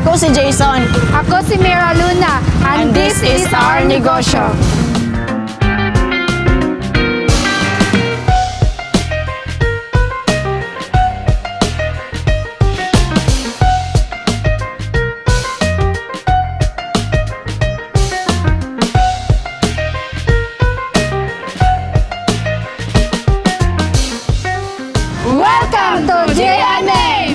Ako si Jason. Ako si Mira Luna. And this is our negosyo. Welcome to JNA!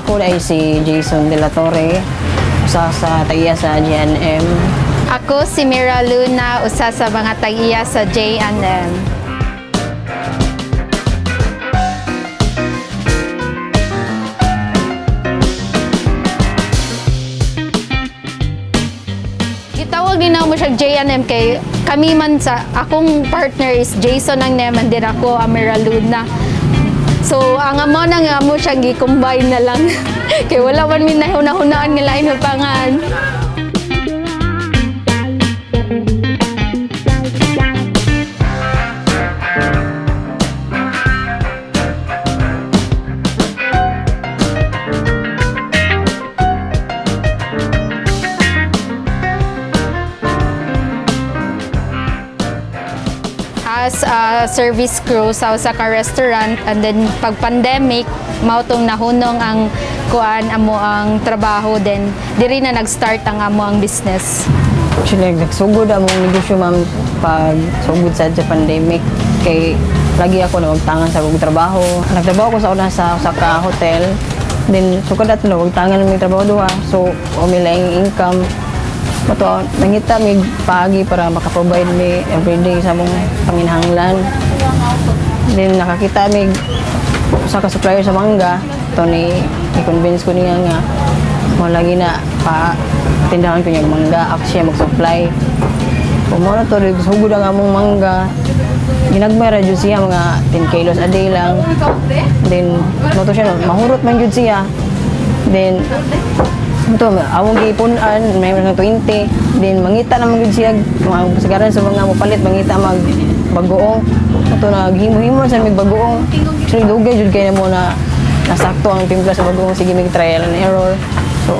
Ako ay si Jason De La Torre, usa sa tag-iya sa GNM. Ako si Mira Luna, usa sa mga tag-iya sa J&M. Gitawag din mo siya J&M kay kami man sa akong partner is Jason ang name and then ako ang Mira Luna. So ang amo na nga mo siya gi-combine na lang. Kay wala man mi nahuna-hunaan nga lain nga pangan. As a service crew sa usa ka restaurant, and then pag pandemic mao tong nahunong ang kuan amo ang trabaho, then diri na nag-start ang amo ang business. Actually, nagsugod among negosyo, ma'am, pag sugod sa pandemic. Kay lagi ako nawagtangan sa akong trabaho. Nagtrabaho ko sa una sa usa ka hotel. Then, sukad ato nawagtangan ng trabaho duha. So, umi laing income. Mato, nangita mig paagi para makaprovide mi everyday sa among panginahanglan. Then, nakakita mig usa ka supplier sa mangga. To ni i-convince ko niya nga mo lagi na pa tindahan ko niya mangga, ako siya mag-supply. Kung na to, sugod ang among mangga. Ginagmay ra jud siya, mga 10 kilos a day lang. Then, mo to siya, mahurot man jud siya. Then, ito, among gipunan, may mga 20. Then, mangita naman jud siya, mga sagaran sa mga mopalit, mangita mag bagoong. Ito, naghimo-himo sa mig bagoong. Actually, dugay jud kay mo na nasakto ang timpla sa bagoong. Sige, mig trial and error. So,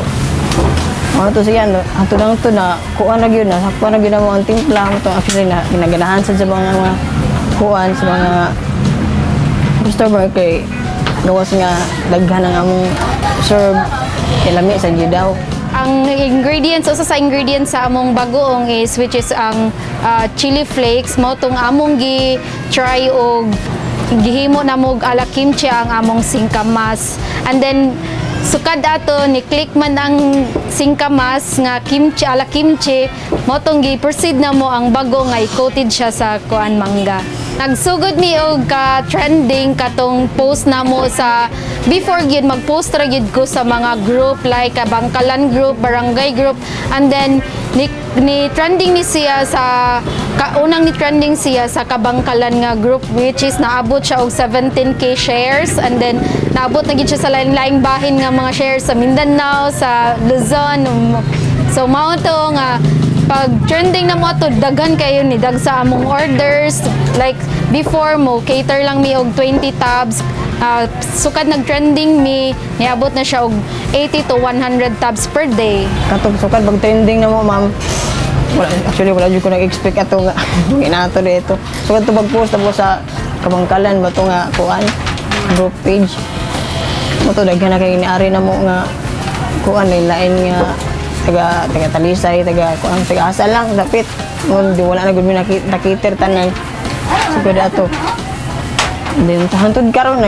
ano to siya, no? Ang tunang to na, kuan na gyud na, sakto na gyud mo ang timpla. Ito, actually, na, ginaganahan sa mga kuan, sa mga customer kay gawas nga daghan ang among serve kay lami sa gyud daw. Ang ingredients, usa sa ingredients sa among bagoong is which is ang chili flakes mo tong among gi try og gihimo na mo og ala kimchi ang among singkamas. And then sukad ato ni click man ang singkamas nga kimchi ala kimchi mo tong gi proceed na mo ang bago nga i-coated siya sa kuan mangga. Nagsugod mi og ka trending katong post namo sa before gyud mag-post ra gyud ko sa mga group like Bangkalan group, barangay group, and then ni trending ni siya sa kaunang ni trending siya sa Kabangkalan nga group, which is naabot siya og 17K shares, and then naabot na gyud siya sa lain-laing bahin nga mga shares sa Mindanao, sa Luzon. So mao to nga pag trending na mo ato, daghan kayo ni dag sa among orders. Like before mo cater lang mi og 20 tabs, sukad nag-trending mi, niabot na siya og 80 to 100 tabs per day. Katong sukad pag trending na mo, ma'am. Wala, actually wala jud ko nag-expect ato nga ginato dito. Sukad to pag-post tapos sa Kabangkalan ba to nga kuan group page. Mo to daghan na kay niari na mo nga kuan lain nga taga taga Talisay, taga kuan, taga asa lang dapit. Mo di wala na gud mi nakiter tanan. Sukad ato. Then hantod karon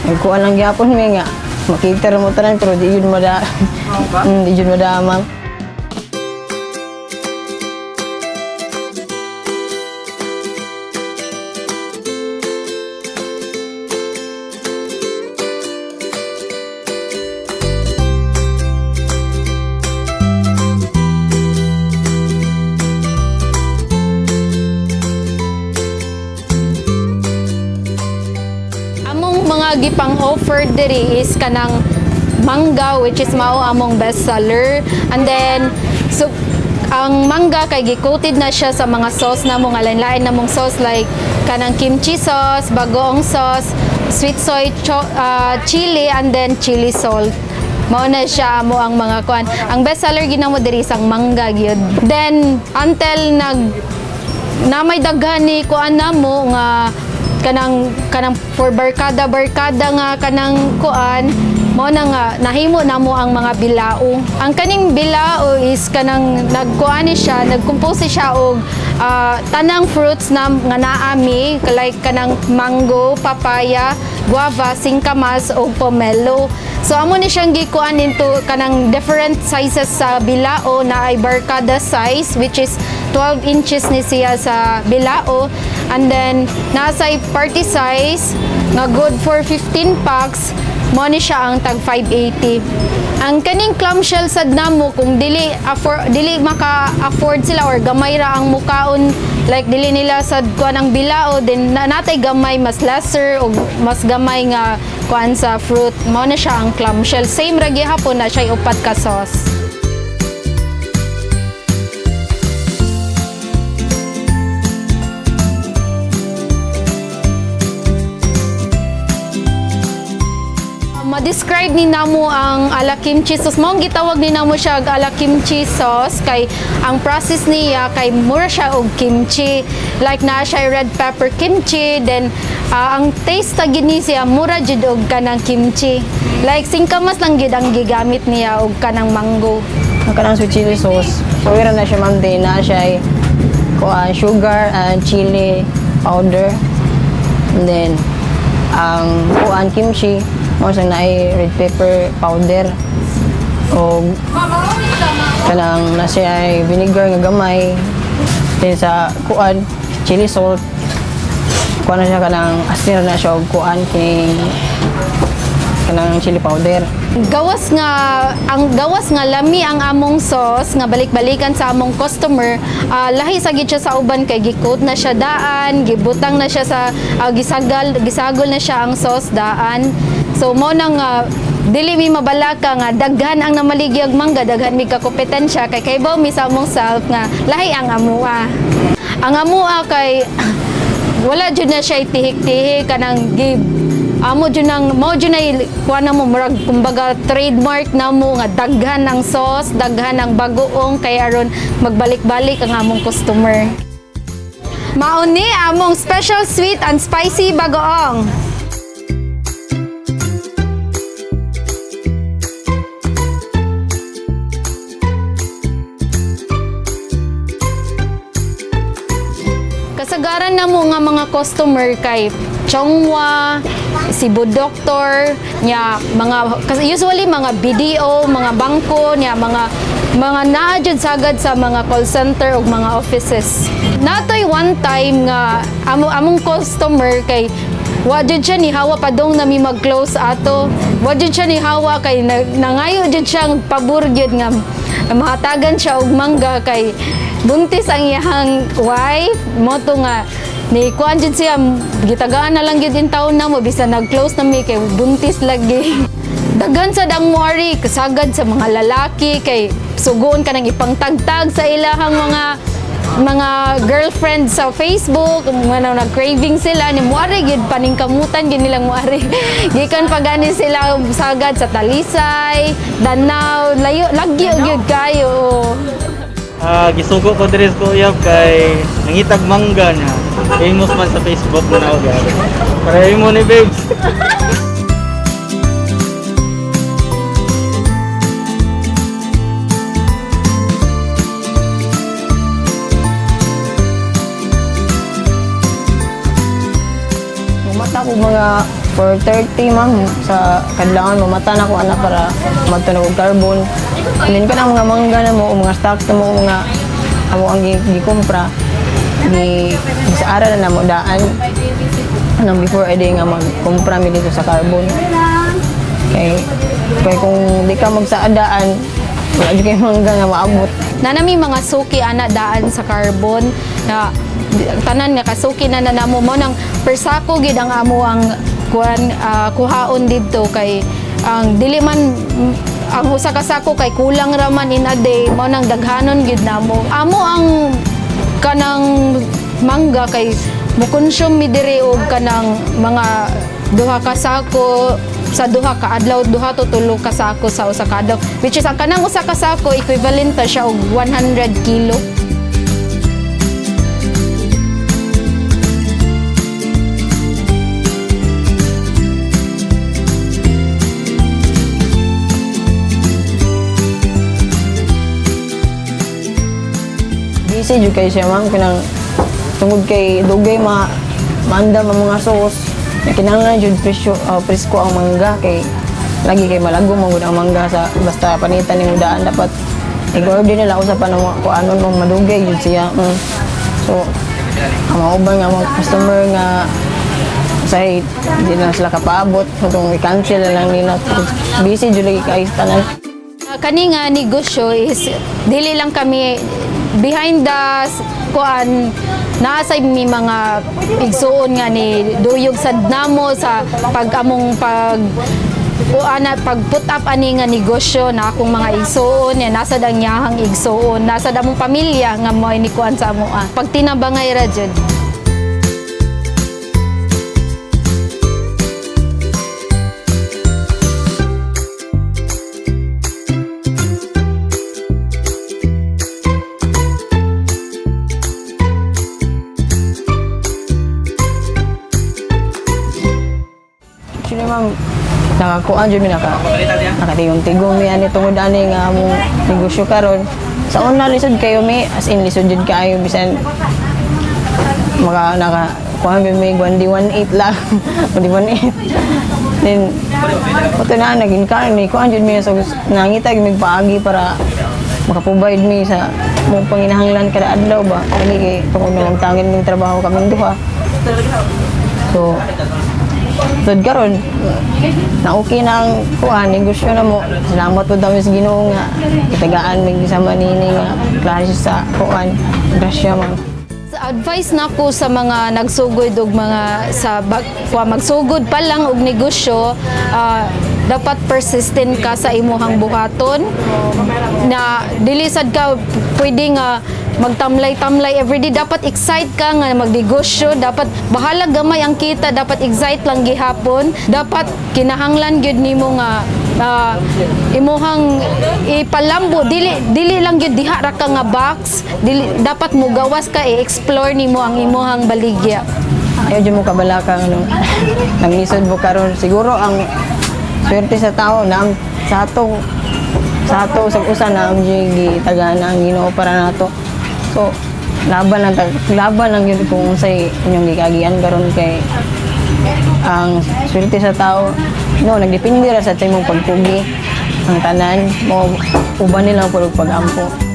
nagkuan lang gyapon mi nga makiter mo tanan pero di yun mada di yun mada, ma'am. gipang offer diri is kanang mangga, which is mao among best seller. And then so ang mangga kay gi-coated na siya sa mga sauce na mga lain-lain namong sauce like kanang kimchi sauce, bagoong sauce, sweet soy chili and then chili salt. Mao na siya mo ang mga kuan. Ang best seller ginamo diri sang mangga gyud. Then until nag na may daghan ni kuan namo nga kanang kanang for barkada barkada nga kanang kuan, mao na nga nahimo namo ang mga bilao. Ang kaning bilao is kanang nagkuan ni siya, nagcompose siya og tanang fruits na nga naami like kanang mango, papaya, guava, singkamas ug pomelo. So amo ni siyang gikuan into kanang different sizes sa bilao na ay barkada size, which is 12 inches ni siya sa bilao, and then nasa party size nga good for 15 packs, mo ni siya ang tag 580. Ang kaning clamshell sad namo, kung dili afford, dili maka-afford sila or gamay ra ang mukaon, like dili nila sad kuan ang bilao, then na, natay gamay mas lesser o mas gamay nga kuan sa fruit, mao na siya ang clamshell. Same ra gihapon na siya, upat ka sauce. Ma-describe ni namo ang ala kimchi sauce. Mao ang gitawag ni namo siya og ala kimchi sauce kay ang process niya kay mura siya og kimchi. Like naa siya red pepper kimchi, then ang taste ta gid ni siya mura jud og kanang kimchi. Like singkamas lang gid ang gigamit niya og kanang mango. Ang kanang sweet chili sauce, so na siya, ma'am, din na siya ay kuan, sugar and chili powder. And then ang kuan kimchi, mao siya naay red pepper powder. O kanang na siya ay vinegar nga gamay. Then sa kuan chili salt, kuan na siya kanang asin na siya og kuan kining kanang chili powder. Gawas nga ang gawas nga lami ang among sauce nga balik-balikan sa among customer, lahi sa gid siya sa uban kay gi-coat na siya daan, gibutang na siya sa gisagal gisagol na siya ang sauce daan. So mo nang dili mi mabalaka nga daghan ang namaligyag mangga, daghan mi kakompetensya kay kaybaw mi sa among self nga lahi ang amua. Ang amua kay wala jud na siya tihik-tihik, kanang give amo jud nang mao jud nay kuan na mo, murag kumbaga trademark na mo nga daghan ang sauce, daghan ang bagoong kay aron magbalik-balik ang among customer. Mao ni among special sweet and spicy bagoong. Kasagaran na mo nga mga customer kay Chongwa, Cebu Doctor, nya mga kasi usually mga BDO, mga bangko, nya mga naa jud sagad sa mga call center ug mga offices. Natoy one time nga amo among customer kay wa jud siya ni hawa padong nami mag-close ato. Wa jud siya ni hawa kay nangayo jud siyang pabor gyud nga mahatagan siya og mangga kay buntis ang iyang wife mo to nga ni kuan jud siya, gitagaan na lang gyud in taon na mo bisan nag-close na mi kay buntis lagi. Daghan sad ang muari, kasagad sa mga lalaki kay sugoon ka nang ipangtagtag sa ilahang mga girlfriend sa Facebook, mga nag-craving sila ni muari gyud, paningkamutan gyud nilang muari. Gikan pa gani sila sagad sa Talisay, Danao, layo lagyo gyud kayo. Ah, gisugo ko diri sa uyab kay nangitag mangga niya. Famous man sa Facebook na ako gari. Pareho mo ni babes. Mumata ko mga 4:30, ma'am, sa kadlawon mamata na ko ana para magtunog og carbon. And then kanang mga mangga na mo, o mga stocks na mo, mga amo ang gikumpra, gi sa ara na namo daan anong before edi nga magkumpra mi dito sa carbon. Kay kay kung di ka magsaadaan, wala jud kay mangga nga maabot. Nanami mga suki ana daan sa carbon na tanan nga kasuki na namo mo nang persako gid ang amo ang kuan kuhaon didto kay ang dili man ang usa ka sako kay kulang ra man in a day, mao nang daghanon gyud namo. Amo ang kanang mangga kay mo-consume mi diri og kanang mga duha ka sako sa duha ka adlaw, duha to tulo ka sako sa usa ka adlaw, which is ang kanang usa ka sako equivalent ta siya og 100 kilo. Busy jud kay siya, ma'am, kanang tungod kay dugay ma maandam ang mga sauce. Kinahanglan jud presyo presko ang mangga kay lagi kay malagom man gud ang mangga sa basta panitan nimo daan, dapat i-order nila usa pa ng mga kuanon mong madugay jud siya. So ang mga uban nga mga customer nga say di na sila kapaabot, so kung i-cancel na lang nila, busy jud lagi kay tanan. Kani nga negosyo is dili lang kami behind the kuan, naa sa mi mga igsuon nga ni duyog sad namo sa pag among pag kuan na pag put up ani nga negosyo na akong mga igsuon ya nasa dang yahang igsuon, nasa damong pamilya nga mo ni kuan sa amoa pag tinabangay ra jud. Actually, ma'am, nakakuan jud mi nakatigong-tigong mi ani tungod ani nga among negosyo karon. Sa una lisod kayo mi, as in lisod jud kaayo, bisan maka naka kuan mi 1D18 lang. 1D18. Then puto na naging ka ni kuan jud mi, so nangita gyud mig paagi para maka-provide mi sa mong panginahanglan kada adlaw ba. Kani kay tungod na tangin ming trabaho kaming duha. So sud karon na okay na ang kuan negosyo na mo. Salamat po dami sa Ginoo nga itagaan mig sama nini nga klase sa kuan. Grasya, ma'am. Sa advice nako sa mga nagsugod og mga sa bag, kwa, magsugod pa lang og negosyo, dapat persistent ka sa imuhang buhaton na dili sad ka pwede nga magtamlay-tamlay everyday. Dapat excite ka nga magnegosyo, dapat bahala gamay ang kita, dapat excite lang gihapon. Dapat kinahanglan gyud nimo nga imuhang ipalambo, dili dili lang gyud diha ra ka nga box, dili, dapat mugawas ka, i-explore nimo ang imuhang baligya. Ayaw dyan mo kabalaka ano. Naglisod mo karon siguro ang swerte sa tao na ang sa ato sa usa na ang gitagaan na ang Ginoo para nato. So laban lang laban lang yun kung unsay inyong gikagian karon kay ang swerte sa tao no nagdepende ra sa imong pagpugi ang tanan mo, uban nilang pag-ampo.